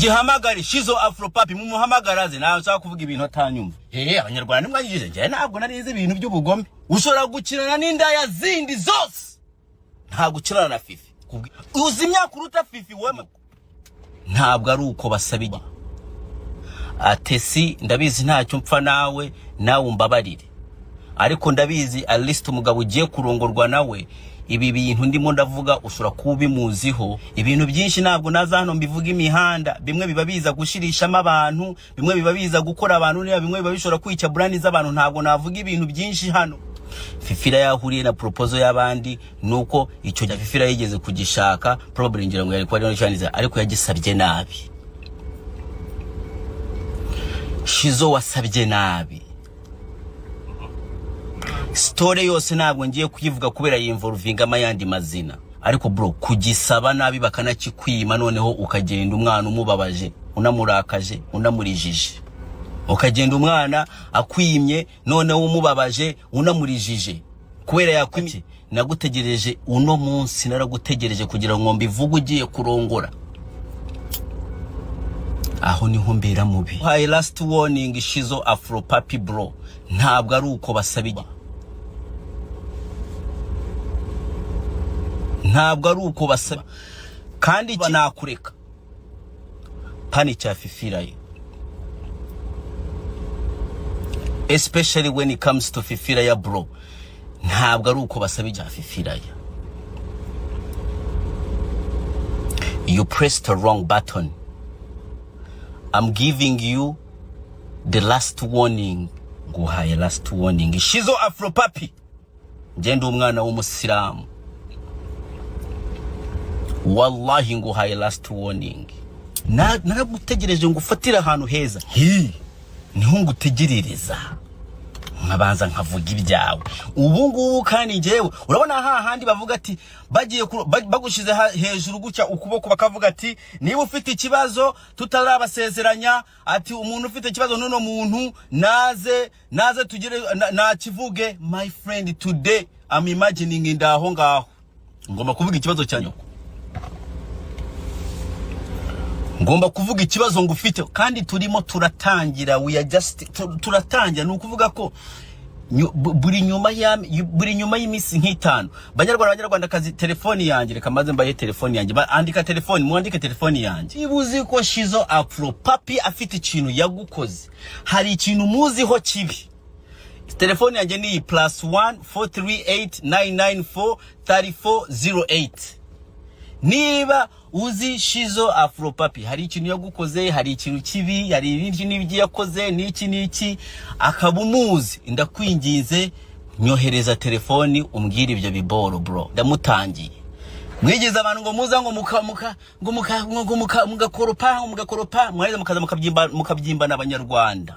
Gihamagare Shizo Afro Papi, mumuhamagaraze. Nawe nshaka kuvuga ibintu atanyumva. Abanyarwanda nimwanyigije, njye ntabwo narizi ibintu by'ubugome. Ushobora gukinana n'indaya zindi zose, ntabwo ukinana na Fifi. Uzi imyaka uruta Fifi wewe? Ntabwo ari uko basaba igi. Atesi, ndabizi ntacyo mpfa nawe, nawe umbabarire, ariko ndabizi at least umugabo ugiye kurongorwa nawe, ibi bintu ndimo ndavuga ushobora kuba ubimuziho ibintu byinshi. Ntabwo naza hano mbivuga imihanda. Bimwe biba biza gushirishamo abantu, bimwe biba biza gukora abantu, niba bimwe biba bishobora kwica brand z'abantu. Ntabwo navuga ibintu byinshi hano. Fifira yahuriye na proposal y'abandi, nuko icyo gihe Fifira yigeze kugishaka, probably ngira ngo yari kuba ariyo cyanize, ariko yagisabye nabi. Shizo, wasabye nabi. Story yose ntabwo ngiye kuyivuga kubera yinvolvingamo ayandi mazina, ariko bro, kugisaba nabi bakanakikwima, noneho ukagenda umwana umubabaje, unamurakaje, unamurijije, ukagenda umwana akwimye, noneho umubabaje, unamurijije kubera yakwimye. Nagutegereje uno munsi, naragutegereje kugira ngo mbivuge ugiye kurongora. Aho niho mbera mubi. Hayi, last warning, Shizo Afro Papi bro, ntabwo ari uko basaba igi, ntabwo ari uko basaba, kandi nakureka pani cya Fifirayo, especially when it comes to Fifiraya bro, ntabwo ari uko basaba ijya Fifiraya. You pressed the wrong button. I'm giving you the last warning. Nguhaye last warning, Shizo Afro Papi. Njye ndi umwana w'umusilamu, wallahi nguhaye last warning. Naragutegereje ngo ufatire ahantu heza, hi niho ngutegerereza, nkabanza nkavuga ibyawe ubu ngubu. Kandi njyewe urabona hahandi bavuga ati bagiye bagushize hejuru gutya ukuboko, bakavuga ati niba ufite ikibazo tutarabasezeranya, ati umuntu ufite ikibazo n'uno muntu naze, naze tugere nakivuge. My friend, today I'm imagining ndaho ngaho ngomba kuvuga ikibazo cya nyoko, ngomba kuvuga ikibazo ngufite, kandi turimo turatangira. We are just turatangira. Ni ukuvuga ko buri nyuma y'iminsi nk'itanu, banyarwanda, banyarwandakazi, telefoni yanjye, reka maze mbaye telefoni yanjye. Andika telefoni, mwandike telefoni yanjye. Niba uzi ko Shizo Afro Papi afite ikintu yagukoze, hari ikintu muziho kibi, telefoni yanjye ni iyi: +1 438 994 3408. Niba uzi Shizo Afro Papi hari ikintu yagukoze, hari ikintu kibi, hari ibindi n'ibyo yakoze n'iki n'iki, akaba umuzi, ndakwinginze nyohereza telefoni umbwire ibyo biboro bro. Ndamutangiye. Mwigeze abantu ngo muza ngo muka muka ngo muka ngo muka mugakoropa, ngo mugakoropa, mwarangiza mukaza mukabyimba, mukabyimbana abanyarwanda,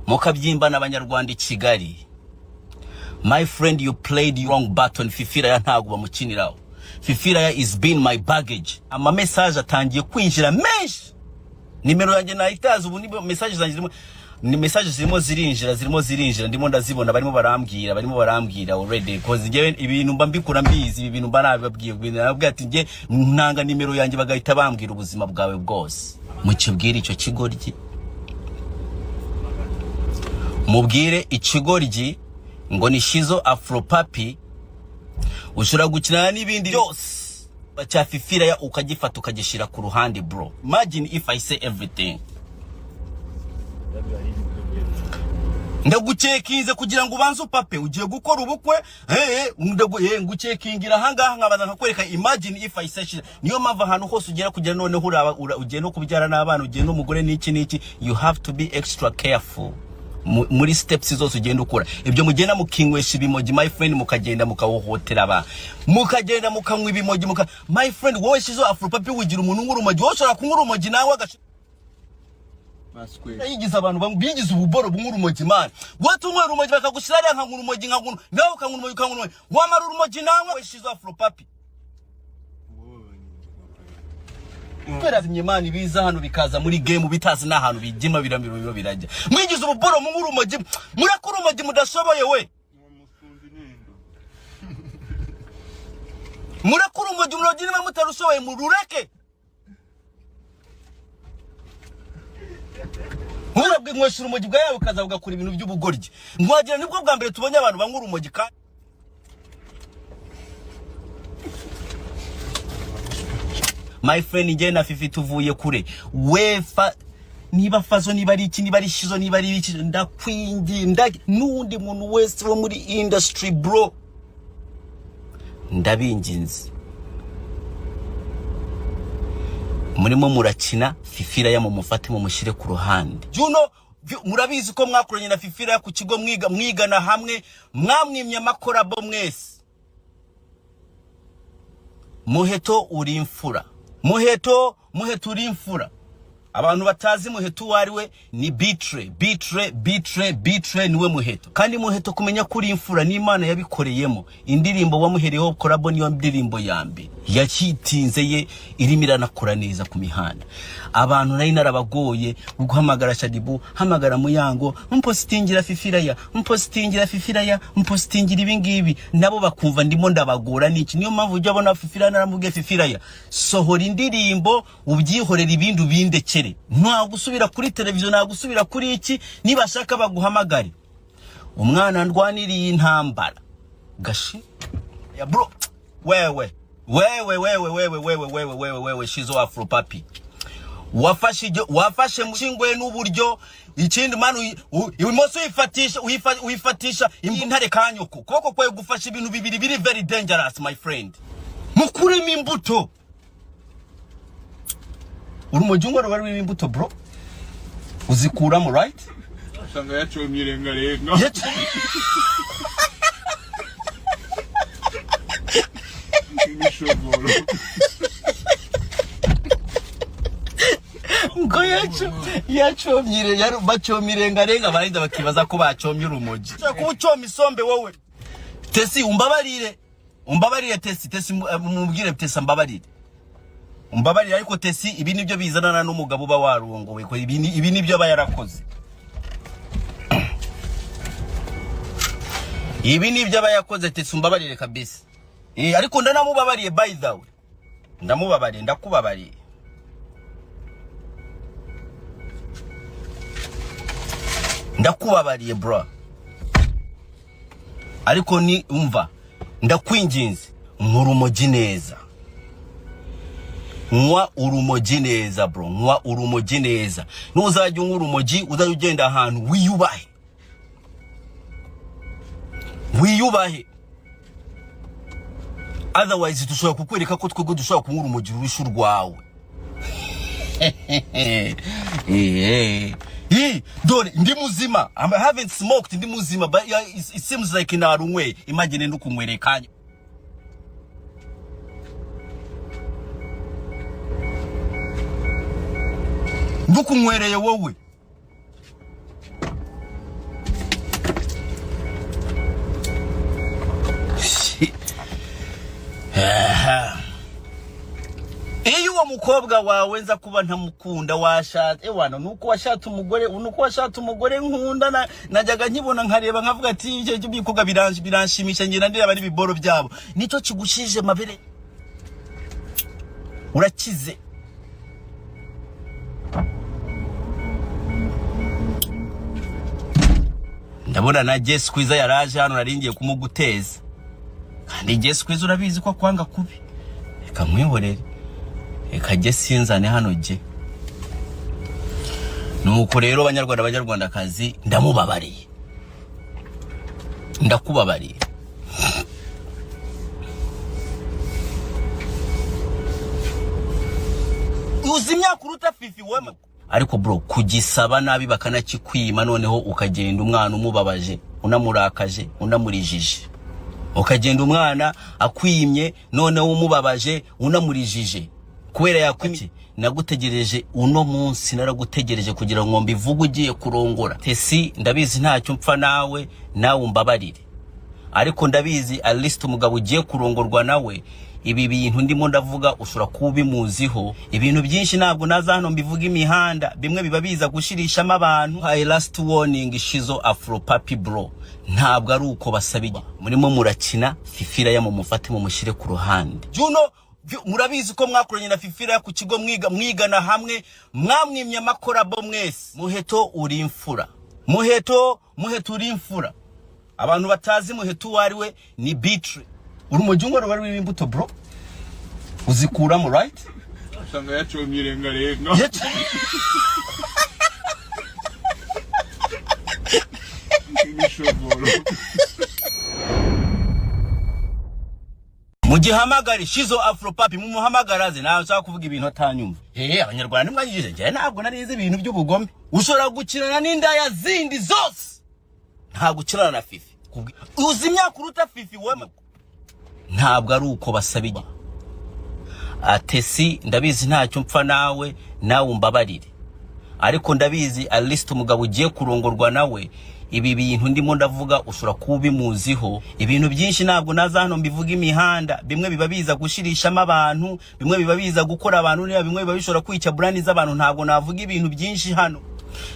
mukabyimbana abanyarwanda i Kigali. My friend, you played wrong button. Fifiraya ntabwo bamukiniraho. Fifiraya is been my baggage. Ama message atangiye kwinjira menshi, nimero yanjye nayitazi ubu, ni message zanjye zirimo, ni message zirimo zirinjira, zirimo zirinjira, ndimo ndazibona. Barimo barambwira, barimo barambwira already, cause njyewe ibintu mba mbikura mbizi, ibi bintu mba nabibabwiye. Nababwiye ati njye ntanga nimero yanjye, bagahita bambwira ubuzima bwawe bwose. Mukibwire icyo kigoryi, mubwire ikigoryi ngo ni Shizo Afro Papi. Ushobora gukinana n'ibindi byose, cya Fifiraya ukagifata ukagishyira ku ruhande bro. Imagine if I say everything. Ndagucekinze kugira ngo ubanze upape, ugiye gukora ubukwe, ngucekingira ahangaha nkabanza nkakwereka. Imagine if I say shit. Niyo mpamvu ahantu hose ugera kugira noneho uraba ugiye no kubyara n'abana, ugiye n'umugore n'iki n'iki, you have to be extra careful muri steps zose ugenda ukora. Ibyo mugenda mukinywesha ibimogi, my friend, mukagenda mukahohotera abantu, mukagenda mukanywa ibimogi, muka, my friend, wowe Shizo Afro Papi, wigira umuntu unywa urumogi, wowe ushobora kunywa urumogi nawe agash yigize abantu bamwe bigize ububoro bunywa urumogi man. Wowe tunywa urumogi bakagushyira hariya, nkanywa urumogi, nkanywa, nawe ukanywa urumogi, ukanywa urumogi, wamara urumogi nawe. Shizo Afro Papi, kubera imana biza hano bikaza muri game bitazi n'ahantu bigima, biramiro birajya. Mwigize ububoro munywa urumogi, murakora urumogi mudashoboye we, murakora urumogi, urumogi niba mutarushoboye murureke. Bwinywesha urumogi bwa bukaza bugakora ibintu by'ubugoryi. Nwagira nibwo bwa mbere tubonye abantu banywa urumogi kandi. My friend, njye na Fifi tuvuye kure. Wefa niba fazo, niba ari iki, niba ari shizo, niba ari iki, ndakwinginda n'undi muntu wese wo muri industry, bro, ndabinginze, murimo murakina Fifi Raya, mumufate mumushyire ku ruhande. Juno, murabizi ko mwakoranye na Fifi Raya ku kigo, mwiga, mwigana hamwe, mwamwimye amacollabo mwese. Muheto, uri imfura. Muheto, Muheto, uri imfura. Abantu batazi Muheto uwo ari we, ni Bitre, Bitre, Bitre, Bitre, niwe Muheto. Kandi Muheto, kumenya ko uri imfura n'Imana yabikoreyemo. Indirimbo wamuhereyeho collabo niyo ndirimbo ya mbere yakitinze ye, irimo iranakora neza ku mihanda. Abantu nari narabagoye guhamagara Shaddyboo, hamagara Muyango, mpositingira Fifi Raya, mpositingira Fifi Raya, mpositingira ibi ngibi, nabo bakumva ndimo ndabagora niki. Niyo mpamvu ujya abona Fifi Raya naramubwiye: "Fifi Raya, sohora indirimbo ubyihorera, ibindi ubindekere. Nta gusubira kuri televiziyo, nta gusubira kuri iki, nibashaka baguhamagare." Umwana ndwaniriye intambara gashi ya bro. Wewe, wewe, wewe, wewe, wewe, wewe, wewe, wewe, Shizo Afro Papi, wafashe ibyo wafashe mushingwe n'uburyo. Ikindi manu, ibumoso uyifatisha, uyifatisha intare kanyoko. Ukuboko kwawe gufasha ibintu bibiri biri very dangerous, my friend. Mukuremo imbuto. Urumogi ngo ruba rurimo imbuto, bro, uzikuramo, right? Usanga yacomye irengarenga. Imishogoro. Ngo yacomye bacomye irengarenga, barinda bakibaza ko bacomye urumogi. Ushobora kuba ucoma isombe wowe. Tesi, umbabarire, umbabarire Tesi. Tesi, mumubwire Tesi ambabarire, umbabarire. Ariko Tesi, ibi nibyo bizanana n'umugabo uba warongowe, ko ibi nibyo aba yarakoze, ibi nibyo aba yakoze. Tesi, umbabarire kabisa. Ariko ndanamubabariye, by the way, ndamubabariye, ndakubabariye. Ndakubabariye bro. Ariko ni umva, ndakwinginze, nywa urumogi neza, nywa urumogi neza bro, nywa urumogi neza. Nuzajya unywa urumogi, uzajya ugenda ahantu wiyubahe, wiyubahe. Otherwise dushobora kukwereka ko twebwe dushobora kunywa urumogi rurusha urwawe. Dore ndi muzima. I haven't smoked, ndi muzima, but yeah, it seems like narunyweye. Imagine ndukunywereka. Ndukunywereye wowe. Shit. Aha. Iyo uwo mukobwa wawe nza kuba ntamukunda, washatse ewana, nuko washatse umugore, nuko washatse umugore nkunda, najyaga nkibona nkareba nkavuga ati ibyo bikorwa biranshimisha, ngenda ndeba n'ibiboro byabo. Nicyo kigushije mabere, urakize. Ndabona na Jess Kwiza yaraje hano, naringiye kumuguteza, kandi Jess Kwiza urabizi ko akwanga kubi. Reka nkwihorere, reka jye sinzane hano jye. Nuko rero banyarwanda, banyarwandakazi, ndamubabariye, ndakubabariye. Uzi imyaka uruta Fifi wema? Ariko bro, kugisaba nabi bakanakikwima, noneho ukagenda umwana umubabaje, unamurakaje, unamurijije, ukagenda umwana akwimye, noneho umubabaje, unamurijije kubera yakwimye. Nagutegereje uno munsi, naragutegereje kugira ngo mbivuge ugiye kurongora. Tesi, ndabizi ntacyo mpfa nawe, nawe umbabarire, ariko ndabizi at least umugabo ugiye kurongorwa nawe, ibi bintu ndimo ndavuga ushobora kuba ubimuziho ibintu byinshi. Ntabwo naza hano mbivuga imihanda, bimwe biba biza gushirishamo abantu. Hi, last warning, Shizo Afro Papi bro, ntabwo ari uko basaba. Murimo murakina Fifi Raya, mumufate mumushyire ku ruhande. Juno. Murabizi ko mwakoranye na Fifi Raya ku kigo, mwiga, mwigana hamwe, mwamwimye amakorabo mwese. Muheto, uri imfura. Muheto, Muheto, uri imfura. Abantu batazi Muheto uwo ari we, ni bitre. Urumogi ngo ruba rurimo imbuto, bro, uzikuramo, right? Usanga yacomye irengarenga. Imishogoro. Mugihamagare Shizo Afro Papi, mumuhamagara aze. Nawe nshaka kuvuga ibintu atanyumva. Abanyarwanda nimwanyigije, njyewe ntabwo narizi ibintu by'ubugome. Ushobora gukinana n'indaya zindi zose, ntabwo ukinana na Fifi. Uzi imyaka uruta Fifi wewe? Ntabwo ari uko basaba atesi. Ndabizi ntacyo mpfa nawe, nawe umbabarire, ariko ndabizi at least umugabo ugiye kurongorwa nawe, ibi bintu ndimo ndavuga ushobora kuba ubimuziho ibintu byinshi. Ntabwo naza hano mbivuga imihanda. Bimwe biba biza gushirishamo abantu, bimwe biba biza gukora abantu, niba bimwe biba bishobora kwica brand z'abantu. Ntabwo navuga ibintu byinshi hano.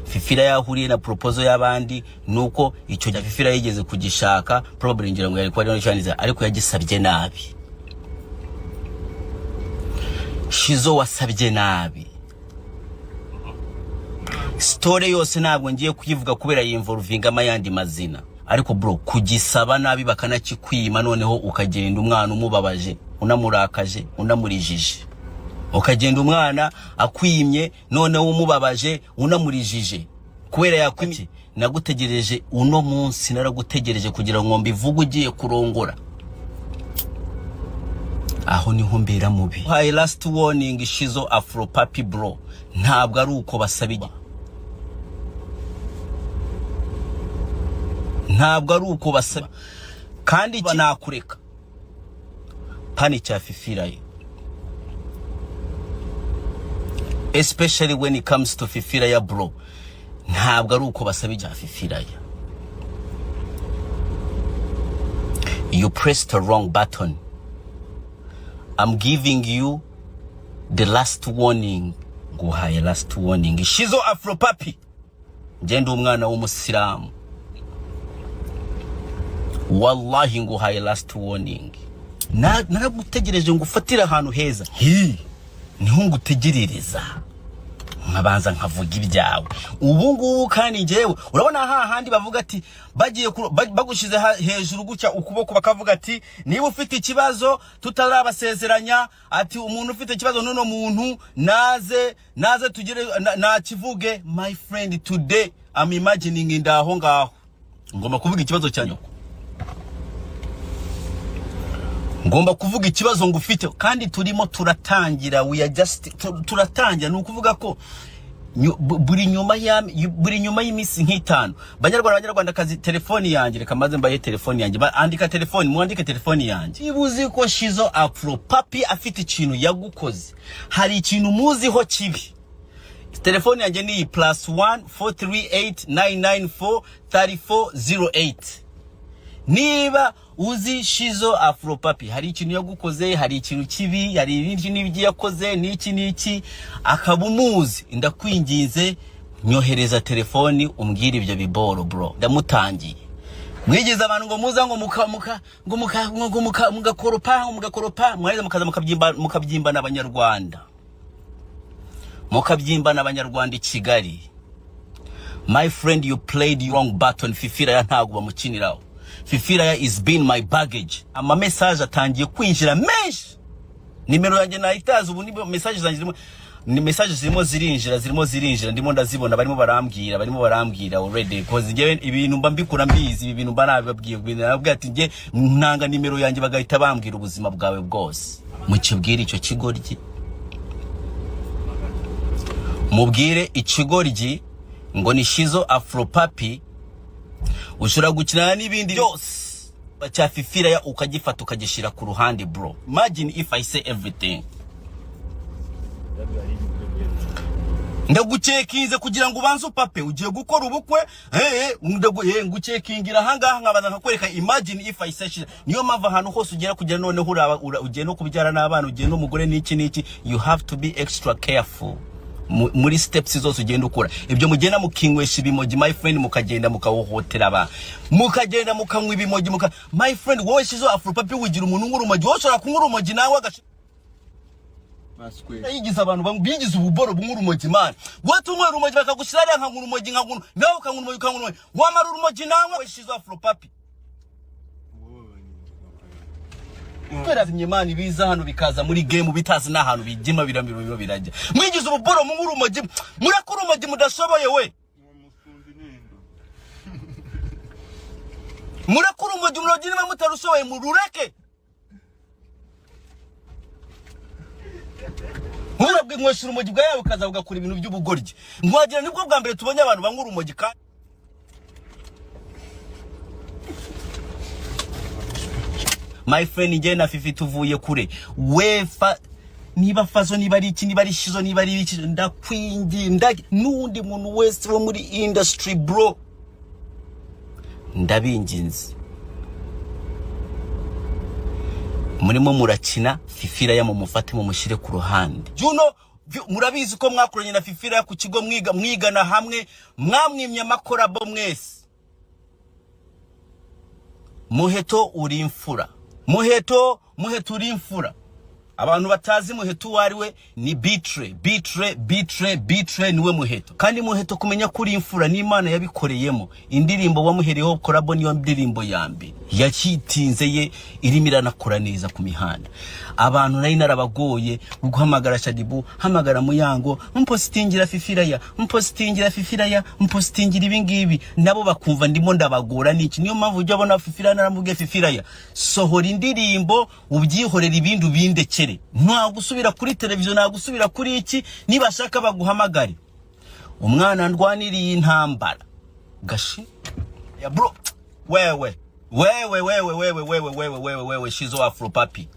Fifira yahuriye na proposal y'abandi, nuko icyo gihe Fifira yigeze kugishaka, probably ngira ngo yari kuba ariyo cyaniza, ariko yagisabye nabi. Shizo, wasabye nabi. Story yose ntabwo ngiye kuyivuga kubera yinvolvingamo ayandi mazina, ariko bro, kugisaba nabi bakanakikwima, noneho ukagenda umwana umubabaje, unamurakaje, unamurijije, ukagenda umwana akwimye, noneho umubabaje, unamurijije kubera yakwimye. Nagutegereje uno munsi, naragutegereje kugira ngo mbivuge ugiye kurongora. Aho niho mbera mubi. Hayi, last warning, Shizo Afro Papi, bro, ntabwo ari uko basaba ntabwo ari uko basaba, kandi nakureka pani cya Fifirayo, especially when it comes to Fifiraya, bro, ntabwo ari uko basaba ijya Fifiraya. You pressed the wrong button. I'm giving you the last warning. Nguhaye last warning, Shizo Afro Papi. Ngende umwana w'umusilamu, wallahi nguhaye last warning. Naragutegereje ngo ufatire ahantu heza. Hi, niho ngutegerereza, nkabanza nkavuga ibyawe ubu ngubu. Kandi njyewe urabona hahandi bavuga ati bagiye bagushize hejuru gutya ukuboko, bakavuga ati niba ufite ikibazo tutarabasezeranya, ati umuntu ufite ikibazo n'uno muntu naze, naze tugire nakivuge. My friend, today I'm imagining ndaho ngaho ngomba kuvuga ikibazo cya nyoko, ngomba kuvuga ikibazo ngufite, kandi turimo turatangira. We are just turatangira. Ni ukuvuga ko buri nyuma y'iminsi nk'itanu, banyarwanda, banyarwandakazi, telefoni yanjye, reka maze mbaye telefoni yanjye. Andika telefoni, mwandike telefoni yanjye. Niba uzi ko Shizo Afro Papi afite ikintu yagukoze, hari ikintu muziho kibi, telefoni yanjye ni iyi: +1 438 994 3408. Niba uzi Shizo Afro Papi hari ikintu yagukoze, hari ikintu kibi, hari ibindi n'ibyo yakoze n'iki n'iki, akaba umuzi, ndakwinginze nyohereza telefoni umbwire ibyo biboro, bro. Ndamutangiye. Mwigeze abantu ngo muza ngo muka muka ngo muka ngo muka mugakoropa, ngo mugakoropa, mwarangiza mukaza mukabyimba, mukabyimbana abanyarwanda, mukabyimbana abanyarwanda i Kigali. My friend, you played wrong button. Fifiraya ntabwo bamukiniraho. Fifiraya is been my baggage. Ama message atangiye kwinjira menshi. Nimero yanjye nayitazi ubu, ni message zanjye zirimo, ni message zirimo zirinjira, zirimo zirinjira, ndimo ndazibona. Barimo barambwira, barimo barambwira already, because njyewe ibintu mba mbikura mbizi. Ibi bintu mba nabibabwiye, nababwiye ati njye ntanga nimero yanjye, bagahita bambwira ubuzima bwawe bwose. Mukibwire icyo kigoryi, mubwire ikigoryi ngo ni Shizo Afro Papi. Ushobora gukinana n'ibindi byose cya Fifiraya ukagifata ukagishyira ku ruhande. Bro, imagine if I say everything. Ndagucekinze kugira ngo ubanze upape ugiye gukora ubukwe. Ngucekingira ahangaha nkabanza nkakwereka. Imagine if I say shit. Niyo mpamvu ahantu hose ugera kugira noneho uraba ugiye no kubyara n'abana, ugiye n'umugore n'iki n'iki, you have to be extra careful muri steps zose ugenda ukora. Ibyo mugenda mukinywesha ibimogi, my friend, mukagenda mukahohotera abantu, mukagenda mukanywa ibimogi, my friend, wowe Shizo Afro Papi, wigira umuntu unywa urumogi? Wowe ushobora kunywa urumogi nawe. Baswe. Yigize abantu bamwe bigize ububoro bunywa urumogi, man. Wowe tunywa urumogi bakagushyira hariya, nkanywa urumogi, nkanywa, nawe ukanywa urumogi, ukanywa urumogi, wamara urumogi nawe Shizo Afro Papi. Kubera man, biza hano bikaza muri game bitazi n'ahantu bigema, biramiro biro birajya. Mwigize ububoro munywa urumogi, murakora urumogi mudashoboye we. Musunzi nendo. Murakora urumogi, urumogi niba mutarushoboye murureke. Nturabwe nywesha urumogi bwa yawe ukaza ugakora ibintu by'ubugoryi, nwagira nibwo bwa mbere tubonye abantu banywa urumogi. Kandi my friend, njye na Fifi tuvuye kure. Wefa niba fazo, niba ari iki, niba ari shizo, niba ari iki, ndakwinginda n'undi muntu wese wo muri industry, bro, ndabinginze, murimo murakina Fifi Raya, mumufate mumushyire ku ruhande. You know, murabizi ko mwakoranye na Fifi Raya ku kigo, mwiga, mwigana hamwe, mwamwimye amacollabo mwese. Muheto, uri imfura. Muheto, Muheto, uri imfura. Abantu batazi Muheto uwo ari we, ni bitre bitre bitre bitre, niwe Muheto. Kandi Muheto, kumenya ko uri imfura n'Imana yabikoreyemo. Indirimbo wamuhereyeho collabo niyo ndirimbo ya mbere yakitinze ye, irimo iranakora neza ku mihanda. Abantu nari narabagoye guhamagara Shaddyboo, hamagara Muyango, mpositingira Fifi Raya, mpositingira Fifi Raya, mpositingira ibi ngibi, nabo bakumva ndimo ndabagora niki. Niyo mpamvu ujya ubona Fifi Raya naramubwiye: "Fifi Raya, sohora indirimbo ubyihorera, ibindi ubindekere. Nta gusubira kuri televiziyo, nta gusubira kuri iki, nibashaka baguhamagare." Umwana ndwaniriye intambara gashi ya bro. Wewe, wewe, wewe, wewe, wewe, wewe, wewe, wewe, Shizo Afro Papi,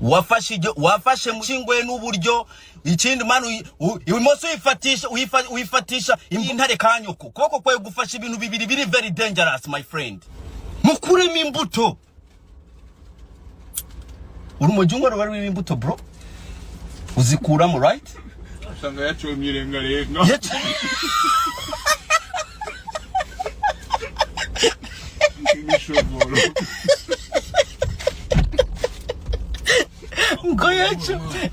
wafashe ibyo wafashe mushingwe n'uburyo. Ikindi man, ibumoso uyifatisha, uyifatisha intare kanyuko kuboko kwawe gufasha ibintu bibiri biri very dangerous, my friend. Mukuremo imbuto. Urumogi ngo ruba rurimo imbuto, bro, uzikuramo, right? Usanga yacomye irengarenga. Imishogoro. Ngo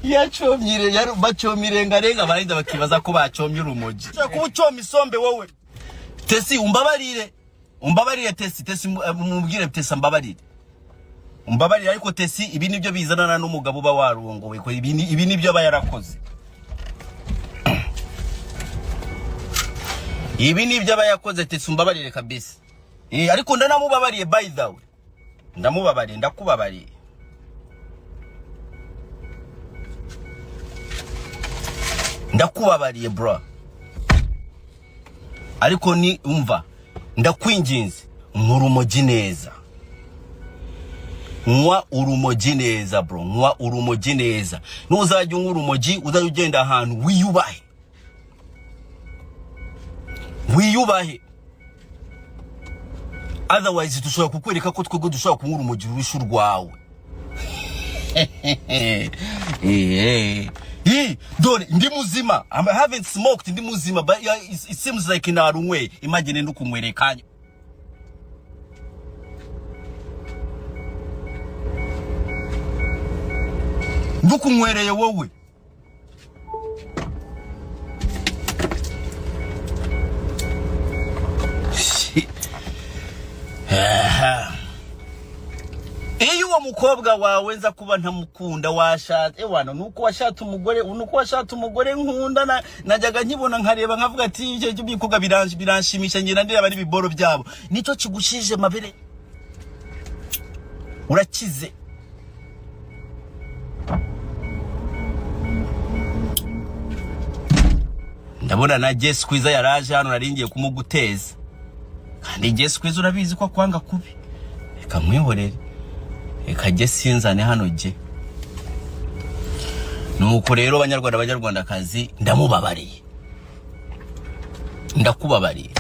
yacomye bacomye irengarenga, barinda bakibaza ko bacomye urumogi. Ushobora kuba ucoma isombe wowe. Tesi, umbabarire, umbabarire Tesi. Tesi, mumubwire Tesi ambabarire, umbabarire. Ariko Tesi, ibi nibyo bizanana n'umugabo uba warongowe, ko ibi nibyo aba yarakoze, ibi nibyo aba yakoze. Tesi, umbabarire kabisa. Ariko ndanamubabariye, by the way, ndamubabariye, ndakubabariye. Ndakubabariye bro, ariko ni umva, ndakwinginze, nywa urumogi neza, nywa urumogi neza bro, nywa urumogi neza. Nuzajya unywa urumogi, uzajya ugenda ahantu wiyubahe, wiyubahe. Otherwise dushobora kukwereka ko twebwe dushobora kunywa urumogi rurusha urwawe. Dore ndi muzima. I haven't smoked, ndi muzima, but yeah, it seems like narunyweye. Imagine ndukunywereka. Ndukunywereye wowe. Shit. Aha. Iyo uwo mukobwa wawe nza kuba ntamukunda, washatse ewana, nuko washatse umugore, nuko washatse umugore nkunda, najyaga nkibona nkareba nkavuga ati ibyo bikorwa biranshimisha, ngenda ndeba n'ibiboro byabo. Nicyo kigushije mabere, urakize. Ndabona na Jess Kwiza yaraje hano, nari ngiye kumuguteza, kandi Jess Kwiza urabizi ko akwanga kubi. Reka nkwihorere, reka jye sinzane hano jye. Nuko rero banyarwanda, banyarwandakazi, ndamubabariye, ndakubabariye.